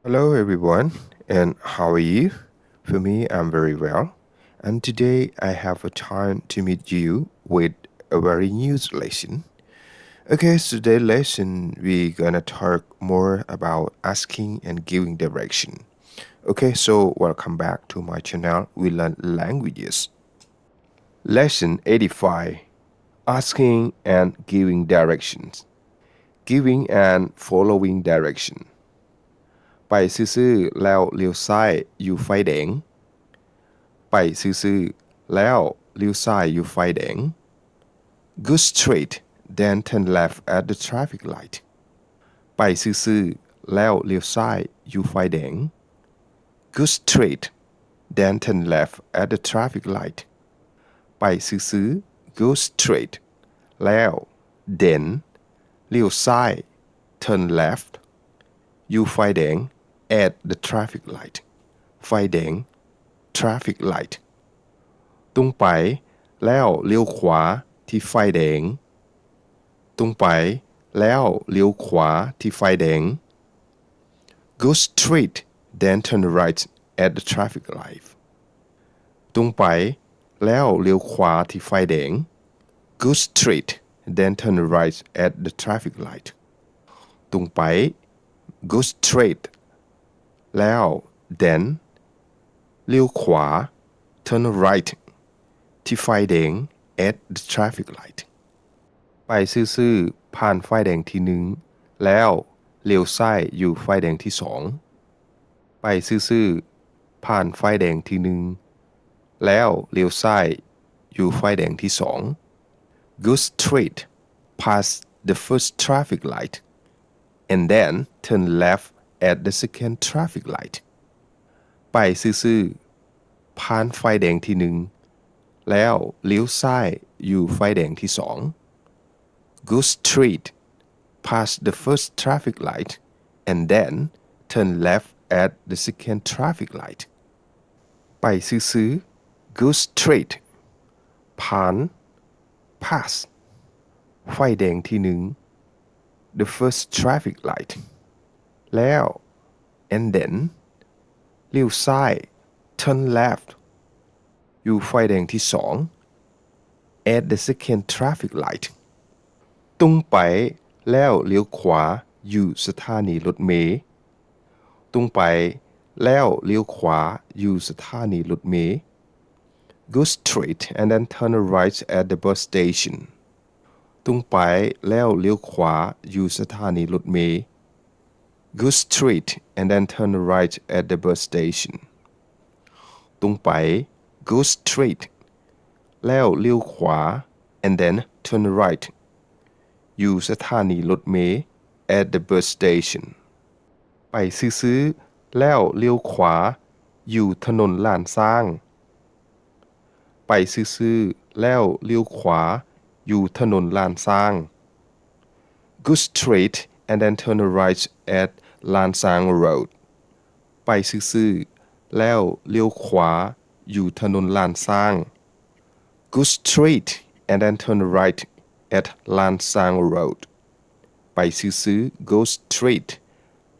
Hello everyone, and how are you? For me, I'm very well. And today I have a time to meet you with a very new lesson. Okay, so today lesson we're gonna talk more about asking and giving direction. Okay, so welcome back to my channel, We Learn Languages. Lesson eighty-five, Asking and Giving Directions. Giving and Following Direction. ໄປຊື່ໆ ແລ້ວລ້ຽວຊ້າຍຢູ່ໄຟແດງ. ໄປຊື່ໆ ແລ້ວລ້ຽວຊ້າຍຢູ່ໄຟແດງ. Go straight, then turn left at the traffic light. ໄປຊື່ໆ ແລ້ວລ້ຽວຊ້າຍຢູ່ໄຟແດງ. Go straight, then turn left at the traffic light. ໄປຊື່ໆ go straight ແລ້ວ then ລ້ຽວຊ້າຍ turn left ຢູ່ໄຟແດງ at the traffic light ໄຟແດງ traffic light ຕົງໄປແລ້ວລ້ຽວຂວາທີ່ໄຟແດງ ຕົງໄປແລ້ວລ້ຽວຂວາທີ່ໄຟແດງ. Go straight, then turn right at the traffic light. ຕົງໄປແລ້ວລ້ຽວຂວາທີ່ໄຟແດງ. Go straight, then turn right at the traffic light. ຕົງໄປ go straight ແລ້ວ then ລ້ຽວຂວາ turn right ທີ່ໄຟແດງ at the traffic light. ໄປຊື່ໆ ຜ່ານໄຟແດງທີໜຶ່ງ ແລ້ວລ້ຽວຊ້າຍຢູ່ໄຟແດງທີສອງ. ໄປຊື່ໆ ຜ່ານໄຟແດງທີໜຶ່ງ ແລ້ວລ້ຽວຊ້າຍຢູ່ໄຟແດງທີສອງ. Go straight past the first traffic light and then turn left at the second traffic light. ໄປຊື່ໆ ຜ່ານໄຟແດງທີໜຶ່ງ ແລ້ວລ້ຽວຊ້າຍຢູ່ໄຟແດງທີສອງ. Go straight past the first traffic light and then turn left at the second traffic light. ໄປຊື່ໆ go straight ຜ່ານ past ໄຟແດງທີໜຶ່ງ the first traffic light ແລ້ວ and then ລ້ຽວຊ້າຍ turn left ຢູ່ໄຟແດງທີສອງ at the second traffic light. ຕົງໄປແລ້ວລ້ຽວຂວາຢູ່ສະຖານີລົດເມ. ຕົງໄປແລ້ວລ້ຽວຂວາຢູ່ສະຖານີລົດເມ. Go straight and then turn right at the bus station. ຕົງໄປແລ້ວລ້ຽວຂວາຢູ່ສະຖານີລົດເມ. Go straight and then turn right at the bus station. ຕົງໄປ go straight ແລ້ວລ້ຽວຂວາ and then turn right ຢູ່ສະຖານີລົດເມ at the bus station. ໄປຊື່ໆ ແລ້ວລ້ຽວຂວາຢູ່ຖະໜົນລ້ານຊ້າງ. ໄປຊື່ໆ ແລ້ວລ້ຽວຂວາຢູ່ຖະໜົນລ້ານຊ້າງ. Go straight and then turn right at Lansang Road. ໄປຊື່ໆ ແລ້ວລ້ຽວຂວາຢູ່ຖະໜົນລ້ານຊ້າງ. Go straight and then turn right at Lansang Road. ໄປຊື່ໆ go straight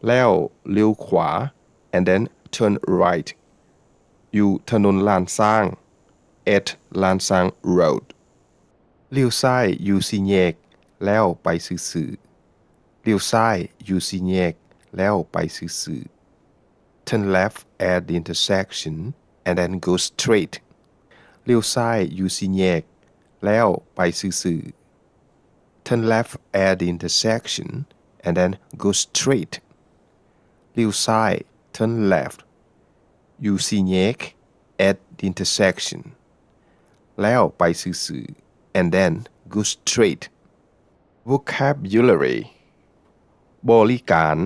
ແລ້ວລ້ຽວຂວາ and then turn right ຢູ່ຖະໜົນລ້ານຊ້າງ at Lansang Road. ລ້ຽວຊ້າຍຢູ່ສີ່ແຍກ ແລ້ວໄປຊື່ໆ. ລ້ຽວຊ້າຍຢູ່ສີ່ແຍກ ແລ້ວໄປຊື່ໆ. Turn left at the intersection and then go straight. ລ້ຽວຊ້າຍຢູ່ສີ່ແຍກ ແລ້ວໄປຊື່ໆ. Turn left at the intersection and then go straight. ລ້ຽວຊ້າຍ turn left ຢູ່ສີ່ແຍກ at the intersection ແລ້ວໄປຊື່ໆ and then go straight. Vocabulary. ບໍລິການ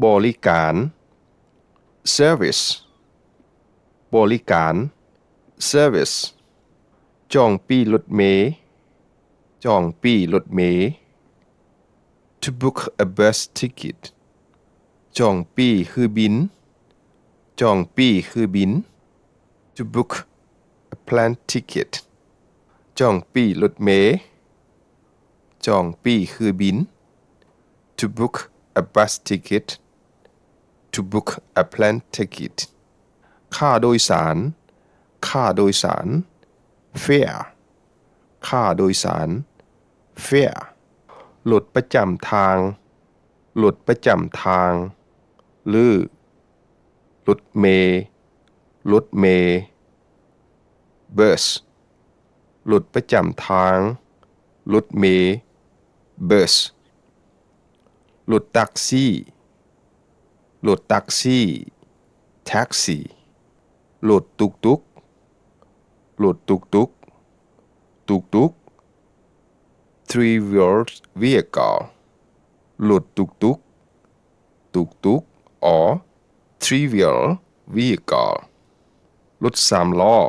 ບໍລິການ. Service. ບໍລິການ service. ຈອງປີ້ລົດເມ ຈອງປີ້ລົດເມ. To book a bus ticket. ຈອງປີ້ເຮືອບິນ ຈອງປີ້ເຮືອບິນ. To book a plane ticket. ຈອງປີ້ລົດເມ ຈອງປີ້ເຮືອບິນ. To book a bus ticket. To book a plane ticket. ຄ່າໂດຍສານ ຄ່າໂດຍສານ fare. ຄ່າໂດຍສານ fare. ລົດປະຈຳທາງ ລົດປະຈຳທາງ ຫຼື ລົດເມ ລົດເມ bus. ລົດປະຈຳທາງ ລົດເມ bus. ລົດແທັກຊີ ລົດແທັກຊີ taxi. ລົດຕຸກຕຸກ ລົດຕຸກຕຸກ ຕຸກຕຸກ three wheel vehicle. ລົດຕຸກຕຸກ ຕຸກຕຸກ or three wheel vehicle. ລົດສາມລໍ້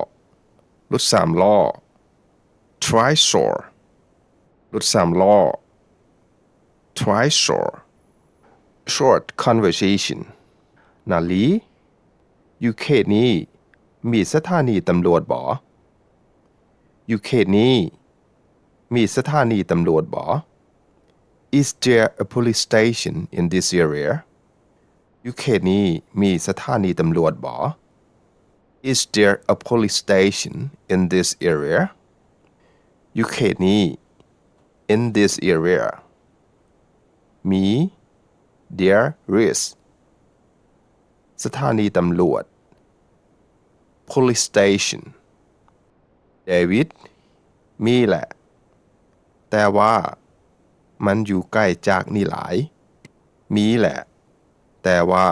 ລົດສາມລໍ້ tricycle. ລົດສາມລໍ້ tricycle. Short conversation. ນາລີ ຢູ່ເຂດນີ້ມີສະຖານີຕຳຫຼວດບໍ່? ຢູ່ເຂດນີ້ມີສະຖານີຕຳຫຼວດບໍ່? Is there a police station in this area? ຢູ່ເຂດນີ້ມີສະຖານີຕຳຫຼວດບໍ່? Is there a police station in this area? ຢູ່ເຂດນີ້ in this area. ມີ there is ສະຖານີຕຳຫຼວດ police station. ເດວິດ ມີແຫຼະ ແຕ່ວ່າມັນຢູ່ໄກຈາກນີ້ຫຼາຍ. ມີແຫຼະ ແຕ່ວ່າ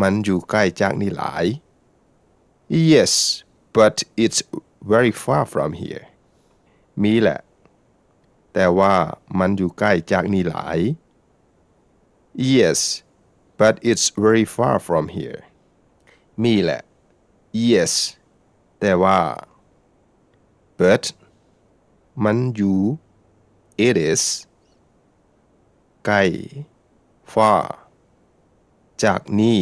ມັນຢູ່ໄກຈາກນີ້ຫຼາຍ. Yes, but it's very far from here. ມີແຫຼະ ແຕ່ວ່າມັນຢູ່ໄກຈາກນີ້ຫຼາຍ. Yes, but it's very far from here. ມີແຫຼະ yes ແຕ່ວ່າ but ມັນຢູ່ it is ໄກ far ຈາກນີ້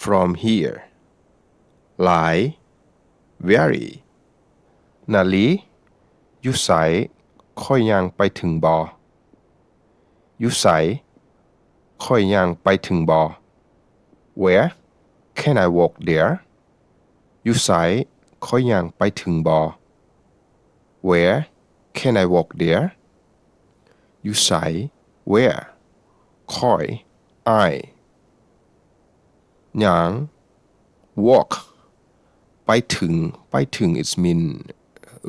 from here ຫຼາຍ very. ນາລີ ຢູ່ໃສ ຂ້ອຍຍ່າງໄປເຖິງບໍ່? ຢູ່ໃສ ຂ້ອຍຍ່າງໄປເຖິງບໍ່? Where can I walk there? ຢູ່ໃສ ຂ້ອຍຍ່າງໄປເຖິງບໍ່? Where can I walk there? ຢູ່ໃສ where ຂ້ອຍ I ຍ່າງ walk ໄປເຖິງ ໄປເຖິງ it mean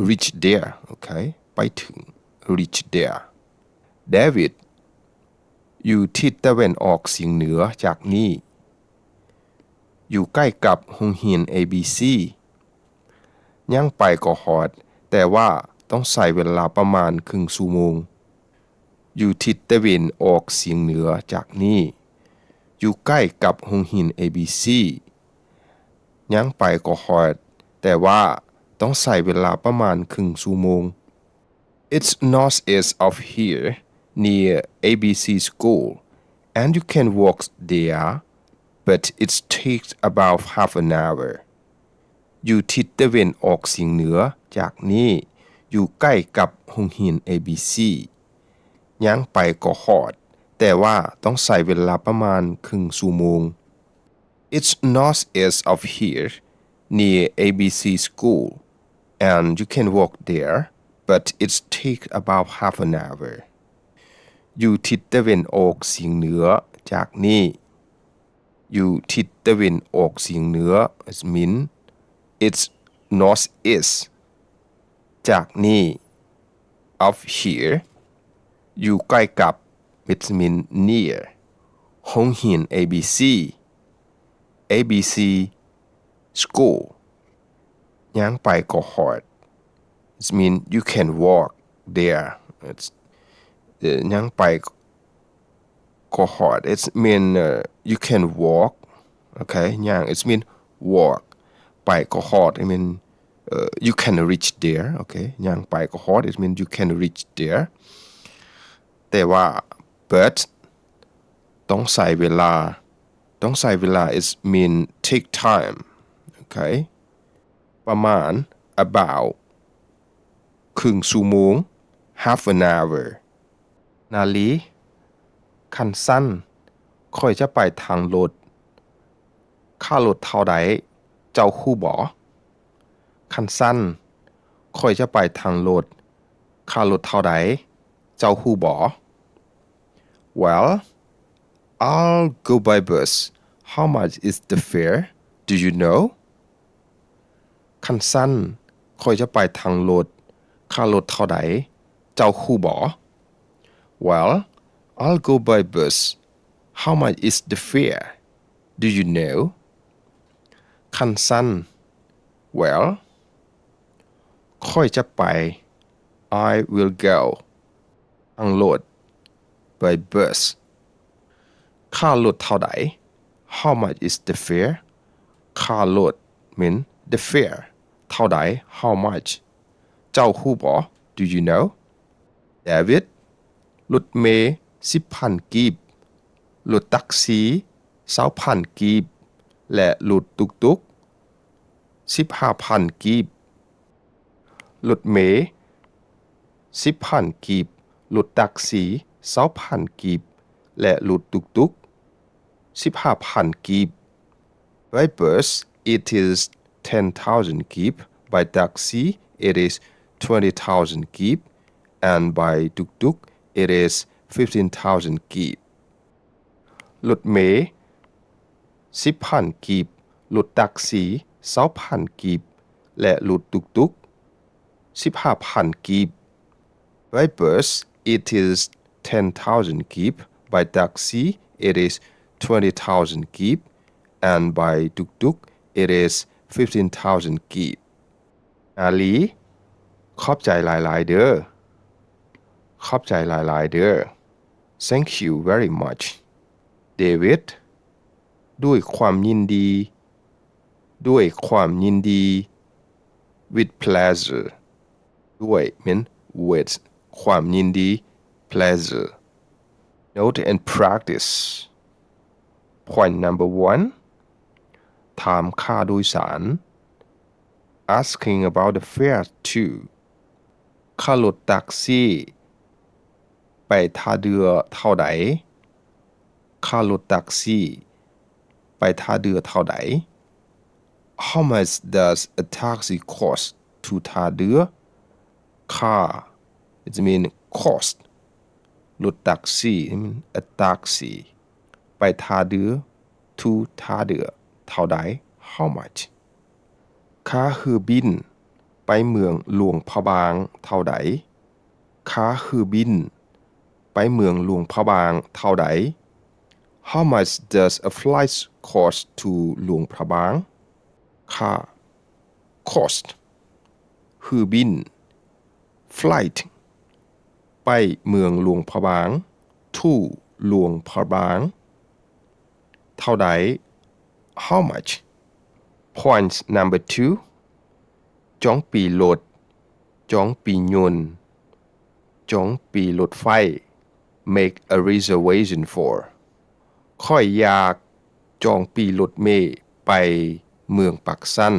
reach there. ໂອເຄ ໄປເຖິງ reach there. ເດວິດ ຢູ່ທິດຕາເວັນອອກສຽງເໜືອຈາກນີ້ ຢູ່ໃກ້ກັບໂຮງຮຽນ A B C. ຍ່າງໄປກໍຮອດ ແຕ່ວ່າຕ້ອງໃຊ້ເວລາປະມານເຄິ່ງຊົ່ວໂມງ. ຢູ່ທິດຕາເວັນອອກສຽງເໜືອຈາກນີ້ ຢູ່ໃກ້ກັບໂຮງຮຽນ A B C. ຍ່າງໄປກໍຮອດ ແຕ່ວ່າຕ້ອງໃຊ້ເວລາປະມານເຄິ່ງຊົ່ວໂມງ. It's northeast of here, near A B C school, and you can walk there, but it takes about half an hour. ຢູ່ທິດຕາເວັນອອກສຽງເໜືອຈາກນີ້ ຢູ່ໃກ້ກັບໂຮງຮຽນ A B C. ຍ່າງໄປກໍຮອດ ແຕ່ວ່າຕ້ອງໃຊ້ເວລາປະມານເຄິ່ງຊົ່ວໂມງ. It's northeast of here, near A B C school, and you can walk there, but it takes about half an hour. ຢູ່ທິດຕາເວັນອອກສຽງເໜືອຈາກນີ້ ຢູ່ທິດຕາເວັນອອກສຽງເໜືອ it mean it's northeast ຈາກນີ້ of here ຢູ່ໃກ້ກັບ it mean near ໂຮງຮຽນ A B C. A B C school. ຍ່າງໄປກໍຮອດ it mean you can walk there. It's ເອີ່ ຍ່າງໄປກໍຮອດ it mean you can walk. ໂອເຄ ຍ່າງ it mean walk. ໄປກໍຮອດ it mean you can reach there. ໂອເຄ ຍ່າງໄປກໍຮອດ it mean you can reach there. ແຕ່ວ່າ but ຕ້ອງໃຊ້ເວລາ ຕ້ອງໃຊ້ເວລາ it mean take time. ໂອເຄ ປະມານ about ເຄິ່ງຊົ່ວໂມງ half an hour. ນາລີ ຄັນຊັ້ນ ຂ້ອຍຈະໄປທາງລົດ. ຄ່າລົດເທົ່າໃດ ເຈົ້າຮູ້ບໍ່? ຄັນຊັ້ນ ຂ້ອຍຈະໄປທາງລົດ. ຄ່າລົດເທົ່າໃດ ເຈົ້າຮູ້ບໍ່? Well, I'll go by bus. How much is the fare? Do you know? ຄັນຊັ້ນ ຂ້ອຍຈະໄປທາງລົດ. ຄ່າລົດເທົ່າໃດ ເຈົ້າຮູ້ບໍ່? Well, I'll go by bus. How much is the fare? Do you know? ຄັນຊັ້ນ Well, ຂ້ອຍຈະໄປ. I will go. ທາງລົດ by bus. ຄ່າລົດເທົ່າໃດ? How much is the fare? ຄ່າລົດ mean the fare. ເທົ່າໃດ? How much? ເຈົ້າຮູ້ບໍ່? Do you know? David, ລົດເມສິບພັນກີບ, ລົດແທັກຊີຊາວພັນກີບ ແລະ ລົດຕຸກຕຸກສິບຫ້າພັນກີບ. ລົດເມສິບພັນກີບ, ລົດແທັກຊີຊາວພັນກີບ ແລະ ລົດຕຸກຕຸກສິບຫ້າພັນກີບ. By bus, it is ten thousand kip. By taxi, it is twenty thousand kip. And by tuk-tuk, it is fifteen thousand kip. ລົດເມສິບພັນກີບ, ລົດແທັກຊີຊາວພັນກີບ ແລະ ລົດຕຸກຕຸກສິບຫ້າພັນກີບ. By bus, it is ten thousand kip. By taxi, it is twenty thousand kip. And by tuk-tuk, it is fifteen thousand kip. ອາລີ, ຂອບໃຈຫຼາຍໆເດີ້. ຂອບໃຈຫຼາຍໆເດີ້. Thank you very much. ເດວິດ, ດ້ວຍຄວາມຍິນດີ. ດ້ວຍຄວາມຍິນດີ. With pleasure. ດ້ວຍ mean with. ຄວາມຍິນດີ. Pleasure. Note and practice. Point number one. ຖາມຄ່າໂດຍສານ. Asking about the fare too. ຄ່າລົດແທັກຊີໄປທ່າເຮືອເທົ່າໃດ? ຄ່າລົດແທັກຊີໄປທ່າເຮືອເທົ່າໃດ? How much does a taxi cost to ທ່າເຮືອ? ຄ່າ it mean cost. ລົດແທັກຊີ it mean a taxi. ໄປທ່າເຮືອ to ທ່າເຮືອເທົ່າໃດ? How much? ຄ່າເຮືອບິນໄປເມືອງຫຼວງພະບາງເທົ່າໃດ? ຄ່າເຮືອບິນໄປເມືອງຫຼວງພະບາງເທົ່າໃດ? How much does a flight cost to ຫຼວງພະບາງ? ຄ່າ cost ເຮືອບິນ flight ໄປເມືອງຫຼວງພະບາງ to ຫຼວງພະບາງ ເທົ່າໃດ? How much? Point number two. ຈອງປີ້ລົດ, ຈອງປີ້ຍົນ, ຈອງປີ້ລົດໄຟ. Make a reservation for. ຂ້ອຍຢາກຈອງປີ້ລົດເມໄປເມືອງປາກຊັນ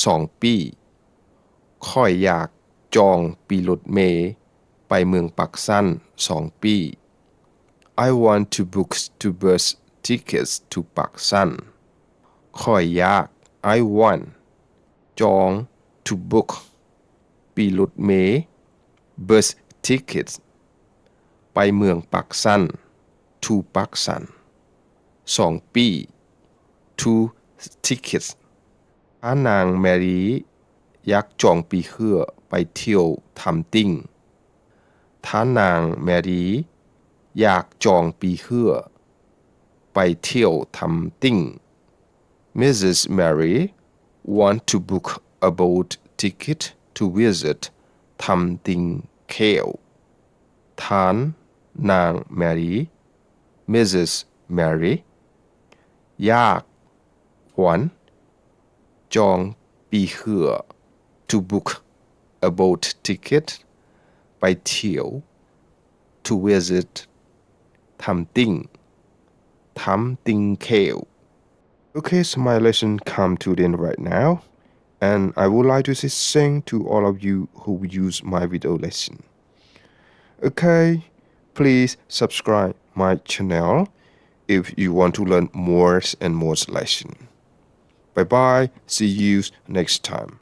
ສອງປີ້. ຂ້ອຍຢາກຈອງປີ້ລົດເມໄປເມືອງປາກຊັນ ສອງປີ້. I want to book two bus tickets to ປາກຊັນ. ຂ້ອຍຢາກ I want ຈອງ to book ປີ້ລົດເມ bus tickets ໄປເມືອງປາກຊັນ to ປາກຊັນ ສອງປີ້ two tickets. ຖ້ານາງແມຣີຢາກຈອງປີ້ເຮືອໄປທ່ຽວທຳຕິງ. ຖ້ານາງແມຣີຢາກຈອງປີ້ເຮືອໄປທ່ຽວທຳຕິງ. Missus Mary want to book a boat ticket to visit Tamting Cave. ທ່ານນາງແມຣີ Missus Mary ຢາກ one ຈອງປີ້ເຮືອ to book a boat ticket ໄປທ່ຽວ to visit Tamting, Tamting Cave. Okay, so my lesson come to the end right now, and I would like to say thank to all of you who use my video lesson. Okay, please subscribe my channel if you want to learn more and more lesson. Bye bye, see you next time.